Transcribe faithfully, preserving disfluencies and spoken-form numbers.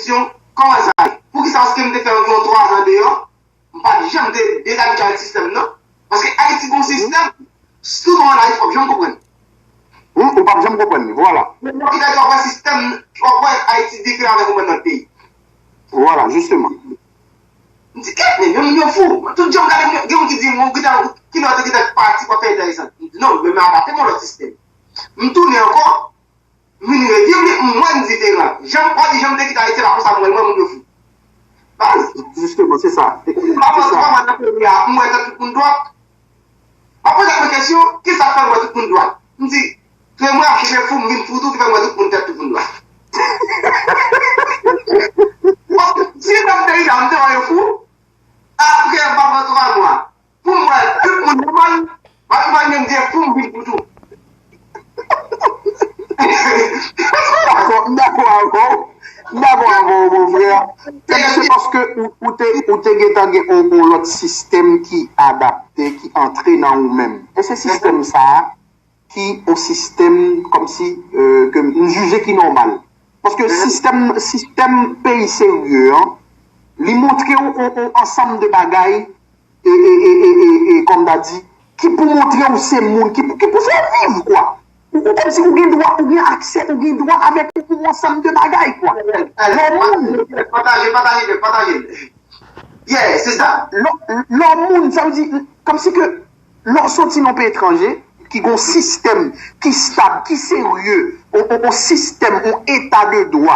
kesyon, kòman sa ye? Poukisa paske m te fè yon twa zan deyò, m pa t janm te detache avèk sistèm nan? Paske Ayiti gon sistèm, si w ann Ayiti, w ap janm konprann. Wi, ou p ap janm konprann li, vwala. Men w ap kite w ap wè sistèm, w ap wè Ayiti diferan avèk ou menm nan peyi. Vwala, jisteman. M di, kèt, men, men moun yo fou. Tout jan m gade, gen moun ki di, moun ki ta, ki lè w te gentan pati pou w fè enteresan. M di, non, men m adapte m yon lòt sistèm. M tounen ankò, m vin reviv li, m wè n diferan. Jan m, w di, jan m te kite Ayiti la, konsa m wè, m wè moun yo fou. Baz. Jisteman, se sa. M pa panse kòman nan peyi a, m wè tèt tout moun dwòt. M ap poze mwen kesyon, kisa k fè m wè tout moun dwòt? M di, se mwen ap chèche fou, m vin fou tou, ki fè m wè tout moun tèt tout moun dwòt. Bon, si nan peyi la, m te wè yo fou, apre m pa pran twa mwa, pou m wè tout moun nòmal, m ap imajine'm vin fou, m vin fou tou. Dakò, m dakò avè w. M dakò avè w, mon frè. Se paske ou, ou te, ou te gentan gen yon, yon lòt sistèm ki adapte, ki antre nan ou menm. E se sistèm sa a ki yon sistèm kòmsi, euh, ke m jije ki nòmal. Paske sistèm, sistèm peyi serye an, li montre w yon, yon ansanm de bagay e, e, e, e, e, e, kòm ta di, ki pou montre w se moun, ki pou, ki pou fè w viv, kwa. Ou, ou kòmsi ou gen dwa, ou gen aksè, ou gen dwa avèk yon ansanm de bagay, kwa. Lè w moun. Pataje, pataje, pataje. Yeah, se sa. Lè w, lè w moun, sa vle di, kòmsi ke lè w soti nan peyi etranje, ki gon sistèm, ki stab, ki serye, on, on, on sistèm, on eta de dwa.